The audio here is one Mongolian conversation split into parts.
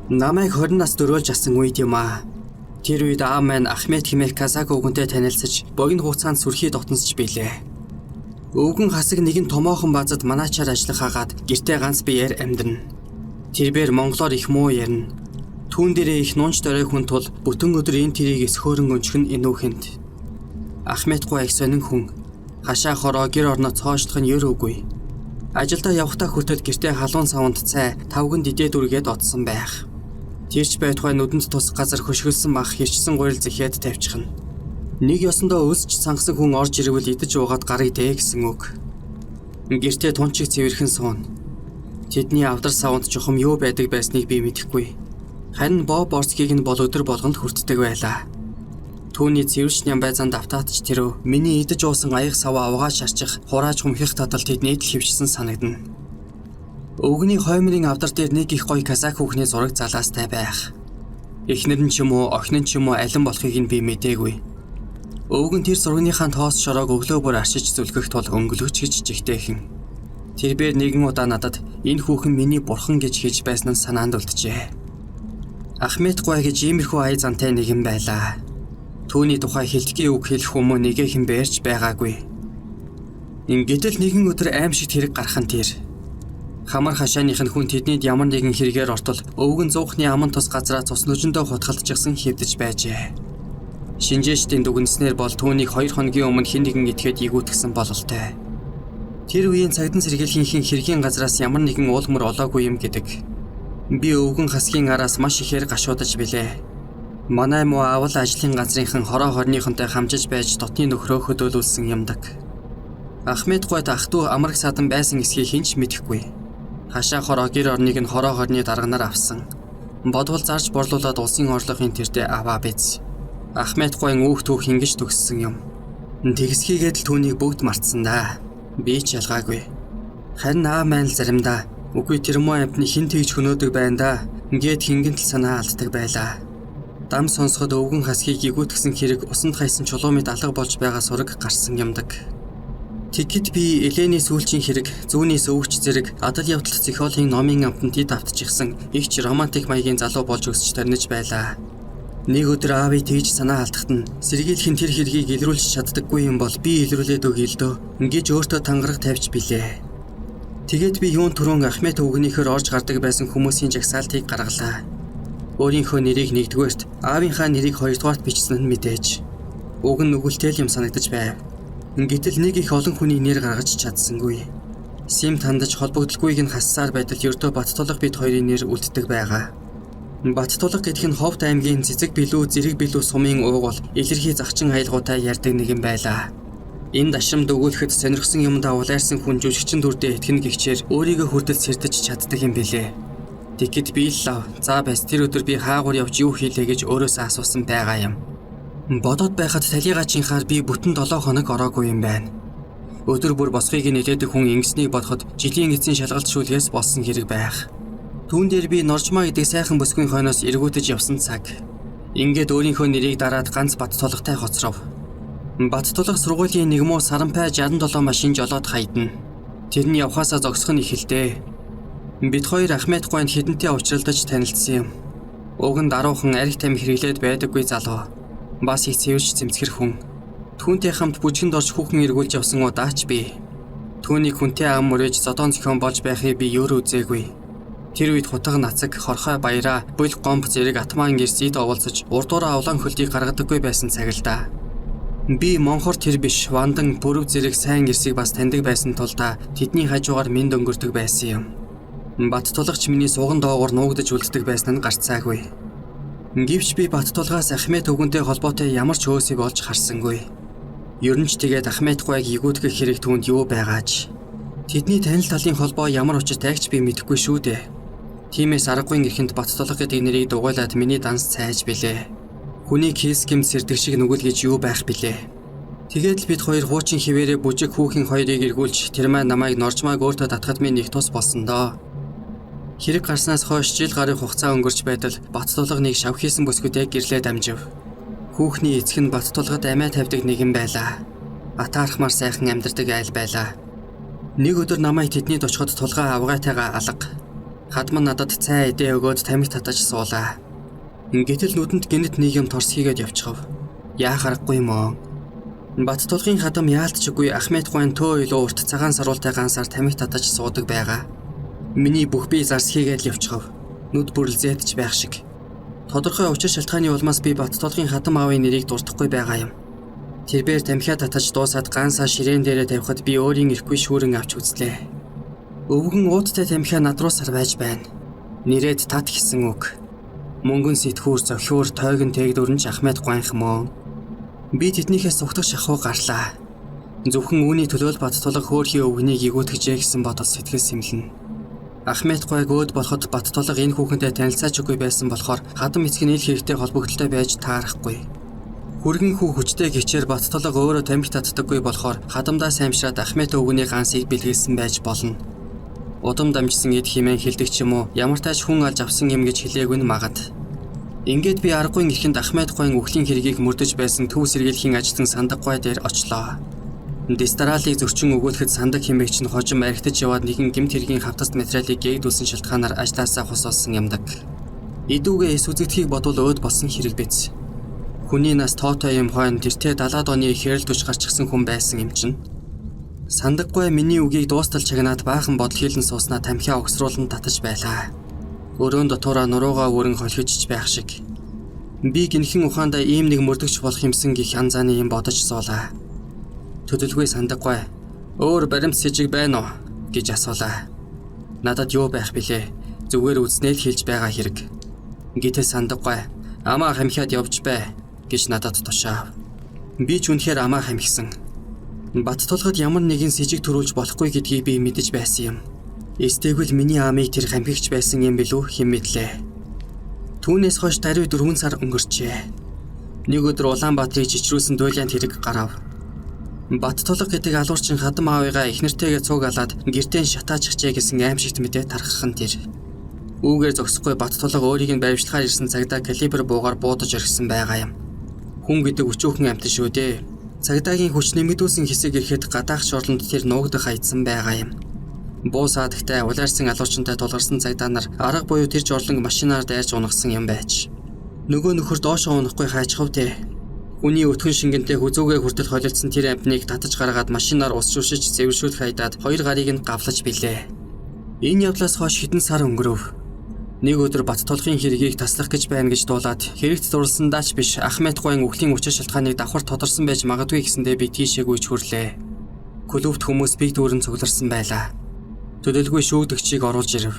Намайг 20 нас дөрөөлж асан үед юм аа. Тэр үед аав маань Ахмед хэмээх казак өвгөнтэй танилцаж, богино хугацаанд сүрхий дотносч билээ. Өвгөн хасаг нэгэн томоохон баазад манаачаар ажиллах хагаад гэртээ ганц биеэр амьдрна. Тэрбээр монголоор их муу ярина. Түүн дээрээ их нунж дорой хүн тул бүтэн өдөр энэ тэрийг эсхөөрөн өнчгөн энүүхэнд. Ахмед гуай их сонин хүн. Хашаа хороо гэр орноо цоошлох нь ер үгүй. Ажилдаа явхдаа хүртэл гэртээ халуун саванд цай тавган дидээ дүргээд одсон байх. Тэрч байтугай нүдэнд тус газар хөшгөлсөн мах хэрчсэн гурил зэхээд тавьчихна. Нэг ёсондоо өлсч сангасан хүн орж ирвэл идэж уугаад гарыг дээ гэсэн үг. Гэртээ тунчиг цэвэрхэн суuna. Тэдний авдар саванд чухам юу байдаг байсныг би мэдэхгүй. Харин Бо Борцкийг нь бол өдөр болгонд хүртдэг байлаа. Түүний цэвэрч нямбай зан давтаатч тэрөө миний идэж уусан аяг саваа авгаа шарчих, хурааж хумхих татал тэдний л хөвчсөн санагдана. Өвгөний хоймрын авдар дээр нэг их гоё казак хүүхний зураг залаастай байх. Эхнэр нь ч юм уу, охин нь ч юм уу алин болохыг нь би мдээгүй. Өвгөн тэр зургийнхаа тоос шороог өглөө бүр арчиж зүлгэх тул өнгөлөгч гэж жигтэйхэн. Тэрбээр нэгэн удаа надад энэ хүүхэн миний бурхан гэж хэлж байсан нь санаанд үлджээ. Ахмед гуай гэж иймэрхүү ая зантай нэгэн байлаа. Түүний тухай хэлтгий үг хэлэх хүмүү нэгэхэн бээрч байгаагүй. Гэтэл нэгэн өдөр аимшигт хэрэг гарах нь тэр. Хамар хашааных нь хүн тэднийд ямар нэгэн хэрэгээр ортол өвгөн зуухны аман тус газраа цус нүжэндөө хутгалдчихсан хэвдэж байжээ. Шинжээчдийн дүгнэснээр бол түүнийг 2 хоногийн өмнө хэн нэгэн итгэхэд эгүүтгсэн бололтой. Тэр үеийн цагдан сэргийлгийнхин хэргийн газраас ямар нэгэн уул мөр олоогүй юм гэдэг. Би өвгөн хасгийн араас маш ихээр гашуудаж билээ. Манай муу аавал ажлын газрынхан хороо хорныхонтой хамжиж байж дотны нөхрөө хөдөөлүүлсэн юмдаг. Ахмед гуайд ах トゥ амраг садан байсан эсхийг хэн ч мэдэхгүй. Хашаа хороо гэр орныг нь хороо хорны дарганаар авсан. Бодвол зарж борлуулад улсын орлогын тэртээ аваа биз. Ахмед гуайн үүх түүх ингэж төгссөн юм. Тэгсхийгээд л түүнийг бүгд мартсан да. Би ч ялгаагүй. Харин аав маань л заримдаа үгүй тэр муу амтны хэн тэгж хөнөөдөг байна да. Ингээд хингэнтэл санаа алддаг байлаа. Дам сонсоход өвгөн хасхийг эгүүтгсэн хэрэг усанд хайсан чулуу мэд алга болж байгаа сураг гарсан юмдаг. Тэгэхэд би Элений сүүлчийн хэрэг, зүүнний сөвөгч зэрэг адал явдалт психологийн номын амтанд автчихсан ихч романтик маягийн залуу болж өсч тарниж байлаа. Нэг өдөр аавыг тэгж санаа алдахад нь сэргийлэх нь тэр хэргийг илрүүлж чаддаггүй юм бол би илрүүлээд өгье л дөө гэж өөртөө тангараг тавьж билээ. Тэгээд би юун түрүүн Ахмед өвгөнийхөөр орж гардаг байсан хүмүүсийн жагсаалтыг гаргалаа. Өөрийнхөө нэрийг нэгдүгээрт, аавынхаа нэрийг хоёрдугаарт бичсэн нь мэдээж. Уг нь нүгэлтэй л юм санагдаж байв. Гэтэл нэг их олон хүний нэр гаргаж чадсангүй. Сим тандаж холбогдолгүйг нь хассаар байдал ердөө Баттулга бид хоёрын нэр үлддэг байгаа. Баттулга гэдэг нь Ховд аймгийн Цэцэг билүү Зэрэг билүү сумын уугуул илэрхий захчин аялгуутай ярьдаг нэгэн байлаа. Энэ дашрамд өгүүлэхэд сонирхсон юмдаа улайрсан хүн жүжигчин дүрдээ итгэнэ гихчээр өөрийгөө хүртэл сэрдэж чаддаг юм билээ. Тэгэхэд би л лав. За байс тэр өдөр би хаагур явж юу хийлээ гэж өөрөөсөө асуусан байгаа юм. Бодоод байхад талигачийнхаар би бүтэн 7 хоног ороогүй юм байна. Өдөр бүр босхийг нэлээдэг хүн ингэснийг бодоход жилийн эцсийн шалгалт шүүлгээс болсон хэрэг байх. Түүн дээр би Норжмаа гэдэг сайхан бүсгүйн хойноос эргүүтэж явсан цаг. Ингээд өөрийнхөө нэрийг дараад ганц Баттулгатай хоцров. Баттулга сургуулийн нэг муу сарампай 67 машин жолоод хайдна. Тэр нь явхаасаа зогсох нь ихэлдэ. Бид хоёр Ахмед гуайнд хідэнтэй уулзралдаж танилцсан юм. Уг нь даруухан арх тамхи хэрэглээд байдаггүй залуу. Бас их цэвэрч цэмцгэр хүн. Түүнтэй хамт бүжгэнд орж хүүхэн эргүүлж явсан удаач би. Түүнийг хүнтэй ам мөрөөж зодон зохион болж байхыг би өөр үзээгүй. Тэр үед хутга нацаг, хорхой баяраа, бүл гомб зэрэг атман гэрсид оволцож урдуураа овлон хөлтийг гаргадаггүй байсан цаг л да. Би монхор тэр биш, вандан бүрв зэрэг сайн гэрсийг бас таньдаг байсан тул та тэдний хажуугаар мэд өнгөрдөг байсан юм. Баттулгач миний суган доогуур нуугдаж үлддэг байсан нь гарцаагүй. Гэвч би Баттулгаас Ахмед өвгөнтэй холбоотой ямар ч өөсийг олж харсангүй. Ер нь ч тэгээд Ахмед гуайг эгүүтгэх хэрэг түүнд юу байгаач. Тэдний танил талын холбоо ямар учиртайг ч би мэдэхгүй шүү дээ. Тиймээс аргагүй гэрхэнд Баттулга гэдэг нэрийг дугуйлаад миний данс цайж билээ. Хүний хийс гэмт сэрдэг шиг нүгэл гэж юу байх билээ. Тэгээд л бид хоёр хуучин хിവэрээ бүжиг хүүхэн хоёрыг эргүүлж тэр маань намайг Норжмааг өөртөө татхад минь нэг тус болсон доо. Хэрэг гарснаас хойш жил гаруй хугацаа өнгөрч байтал Баттулга нэг шав хийсэн бүсгүйтэй гэрлээ дамжив. Хүүхний эцэг нь Баттулгад амиа тавьдаг нэгэн байлаа. Атаархмаар сайхан амьдардаг айл байлаа. Нэг өдөр намайг тэднийд очиход тулгаа авгаайтайгаа алга. Хадман надад цай эдээ өгөөд тамхи татаж суулаа. Гэтэл нүдэнд гинэт нэг юм торс хийгээд явчихав. Яах аргагүй юм оо. Баттулгын хадам яалтчгүй Ахмед гуайн төө илүү урт цагаан саруултай гансаар тамхи татаж суудаг байгаа. Миний бүх бие зарс хийгээд л явчихав. Нүд бүрлзээдч байх шиг. Тодорхой учир шалтгааны улмаас би Баттулгын хадам аавын нэрийг дуртахгүй байгаа юм. Тэрбээр тамхиа татаж дуусаад гансаа ширээн дээрээ тавихад би өөрийн ирэхгүй шүүрэн авч үзлээ. Өвгөн уудтай тамхиа над руу сарвайж байна. Нэрээд тат гэсэн үг. Мөнгөн сэтгүүр зохиур тойгон тээгдүрэн ч Ахмед гуайнх мөн. Би тэднийхээс сугтах шахуу гарлаа. Зөвхөн үүний төлөө л Баттулга хөөрхий өвгнийг эгүүтгэжээ гэсэн бодол сэтгэл сэмлэнэ. Ахмед гуайг өөд болоход Баттулга энэ хүүхэнтэй танилцаач үгүй байсан болохоор хадам эцэг нь ил хэрэгтэй холбогдолтой байж таарахгүй. Хүргэн хүү хүчтэй гिचээр Баттулга өөрөө тамхи татдаггүй болохоор хадамдаа саймшраад Ахмед өвгөний гансыг бэлгэлсэн байж болно. Удам дамжсан эд химэн хэлдэг ч юм уу ямар тач хүн алж авсан юм гэж хэлээгүй нь магад. Ингээд би аргагүй эхэнд Ахмед гуайн үхлийн хэргийг мөрдөж байсан төв сэргийлэхийн ажилтан Сандаггуй дээр очлоо. Дистаралыг зөрчин өгүүлэхэд Сандаг хэмээгч нь хожим архитаж яваад нэгэн гэмт хэргийн хавтаст материалыг гээгдүүлсэн шалтгаанаар ажлаасаа хусуулсан юмдаг. Идүүгээ эс үзэгдэхийг бодвол өөд болсон хэрэг биз. Хүний нас тоотой юм хойно тэртээ 70-аад оны ихээр л дүж гарчихсан хүн байсан юм чинь. Сандаггуй миний үгийг дуустал чагнаад баахан бодол хийлэн сууснаа тамхиа угсруулан татаж байлаа. Өрөөн дотоороо нуруугаа өрн холхижж байх шиг. Би гинхэн ухаандаа ийм нэг мөрдөгч болох юмсан гих анзааны юм бодож суулаа. Төдөлгүй Сандаггуй өөр баримт сэжиг байна уу гэж асуулаа. Надад юу байх билээ? Зүгээр үзнээ л хэлж байгаа хэрэг. Гэтэл Сандаггуй амаа хамхиад явж бай гэж надад тушаав. Би ч үнэхээр амаа хамхисан. Баттулгад ямар нэгэн сэжиг төрүүлж болохгүй гэдгийг би мэдэж байсан юм. Эстээгүүл миний амыг тэр хамхигч байсан юм билүү хэн мэдлээ. Түүнээс хойш даруй 4 сар өнгөрчээ. Нэг өдөр Улаанбаатарыг чичрүүлсэн дуйлаанд хэрэг гарав. Баттулга гэдэг алуурчин хадам аавыгаа эхнэртэйгээ цуг алаад гэртээ шатаачихжээ гэсэн аимшигт мэдээ тархах нь тэр. Үүгээр зогсохгүй Баттулга өөрийг нь баримтлахаар ирсэн цагдаа калибр буугаар буудаж орхисон байгаа юм. Хүн гэдэг өчүүхэн амьтан шүү дээ. Цагдаагийн хүч нэмэгдүүлсэн хэсэг ирэхэд гадаах шорлонд тэр нуугдах айдсан байгаа юм. Буу саадагтай улаарсан алуурчинтай тулгарсан цагдаа нар арга буюу тэр жорлонг машинаар дайрч унагсан юм байж. Нөгөө нөхөр доошоо унахгүй хайчихав дээ. Хүний өтгөн шингэнтэй хүзүүгээ хүртэл холилдсон тэр амьтныг татаж гаргаад машинаар ус шүшиж цэвэршүүлэх хайдаад хоёр гарыг нь гавлаж билээ. Энэ явдлаас хойш хэдэн сар өнгөрөв. Нэг өдөр Баттулгын хэргийг таслах гэж байна гэж дуулаад хэрэгт дурлсандаа ч биш Ахмед гуайн үхлийн учир шалтгааныг давхар тодорсон байж магадгүй гэсэндээ би тийшээ гүйж хүрлээ. Клубт хүмүүс биг дүүрэн цугларсан байлаа. Төдөлгүй шүүгдэгчийг оруулж ирэв.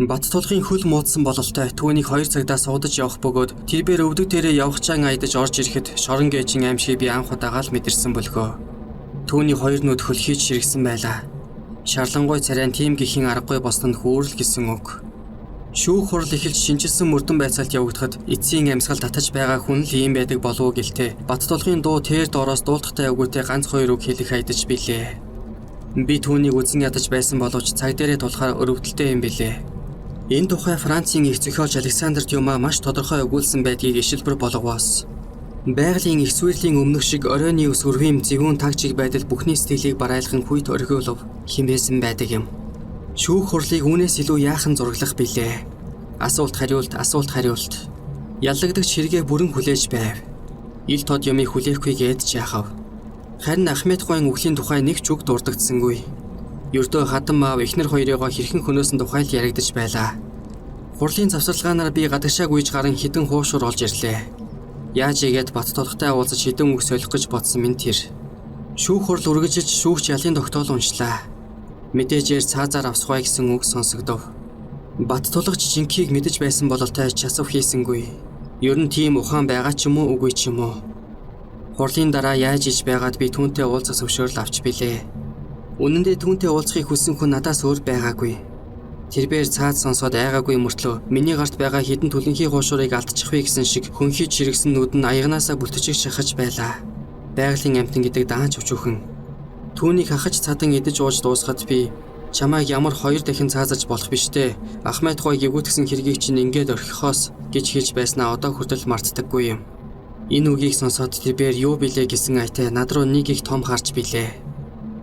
Баттулгын хөл муудсан бололтой түүнийг 2 цагтаа суудаж явах бөгөөд тэрбээр өвдөг дээрээ явахчаан айдаж орж ирэхэд шорон гээжин аимшиг би анх удаага л мэдэрсэн бөлгөө. Түүний хоёр нүд хөлхийж ширгсэн байлаа. Шарлангуй царайн тийм гэхийн аргагүй болсон нь хүүрэл гэсэн үг. Шүүх хурал эхэлж шинжилсэн мөрдөн байцаалт явагдахад эцсийн амьсгал татаж байгаа хүн л ийм байдаг болов уу гэлтэй. Баттулгын дуу тэр доороос дуулахтай өгөөтэй ганц хоёр үг хэлэх айдаж билээ. Би түүнийг үзэн ядаж байсан боловч цаг дээрээ тулахаар өрөвдөлтэй юм билээ. Энэ тухай Францын их зохиолч Александр Дюма маш тодорхой өгүүлсэн байдгийг ишилбэр болгоос. Байгалийн их сүрлийн өмнөх шиг оройн ус өрвийн зэвүүн тагчиг байдал бүхний сэтгэлийг барайлхан хүйт орхиулав хэмээсэн байдаг юм. Шүүх хурлыг үүнээс илүү яахан зураглах билээ. Асуулт хариулт, асуулт хариулт. Яллагдагч хэрэгээ бүрэн хүлээж байв. Ил тод юмыг хүлээхгүй гээд ч яхав. Харин Ахмед гуайн үхлийн тухай нэг ч үг дурддагсангүй. Ердөө хадам аав эхнэр хоёрыгоо хэрхэн хөнөөсөн тухай л яригдаж байлаа. Хурлын завсарлагаанаар би гадагшаа гүйж гарan хідэн хуушуур олж ирлээ. Яаж игээд Баттулгатай уулзаж хідэн үг солих гэж бодсон минь тэр. Шүүх хурл үргэлжилж шүүгч ялын тогтоол уншлаа. Мэдээжээр цаазаар авсгай гэсэн үг сонсогдов. Баттулгач жинхийг мэдэж байсан бололтой часав хийсэнгүй. Ер нь тийм ухаан байгаа ч юм уу үгүй ч юм уу. Хурлын дараа яаж иж байгаад би түүнтэй уулзах зөвшөөрөл авч билээ. Үнэн дээр түүнтэй уулзахыг хүссэн хүн надаас өөр байгаагүй. Тэрбээр цаад сонсоод айгаагүй мөртлөө миний гарт байгаа хідэн түлэнхий хуушуурыг алдчих вэ гэсэн шиг хөнхийд ширгсэн нүд нь аягнаасаа бүлтжих шахаж байлаа. Байгалийн амьтан гэдэг даанч өчүүхэн. Түүнийг хахаж цадан идэж ууж дуусахад би чамайг ямар хоёр дахин цаазаж болох биш дээ. Ахмед гойг эгүүтгсэн хэргийг чинь ингээд орхихоос гэж хэлж байснаа одоо хүртэл мартдаггүй юм. Энэ үгийг сонсоод тэрбээр юу билээ гэсэн айтай над руу нэг их том харж билээ.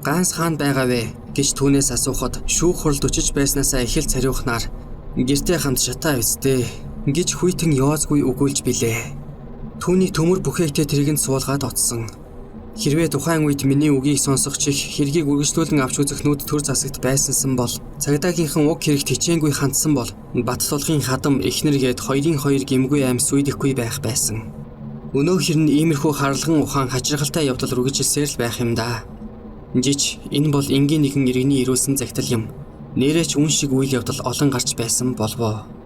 Ганс хаан байгаа вэ гэж түүнээс асуухад шүүх хуралд өчөж байснаасаа их л цариухнаар Гэртээ хамт шатаа өстэй гэж хүйтэн ёозгүй өгүүлж билээ. Түүний төмөр бүхээгтэй тэрэг нь суулгаад оцсон. Хэрвээ тухайн үед миний үгийг сонсох чих хэргийг үргэлжлүүлэн авч үзэх нүд төр засагт байсансан бол цагдаагийнхан уг хэрэгт хичээнгүй хандсан бол Баттулгын хадам эхнэр гээд хоёрын хоёр гэмгүй аим сүйдэхгүй байх байсан. Өнөөх хэрн иймэрхүү харалган ухаан хачирхалтай явдал үргэлжилсээр л байх юм да. Жич энэ бол энгийн нэгэн иргэний ирүүлсэн захидал юм. Нээрээ ч үн шиг үйл явдал олон гарч байсан болов уу?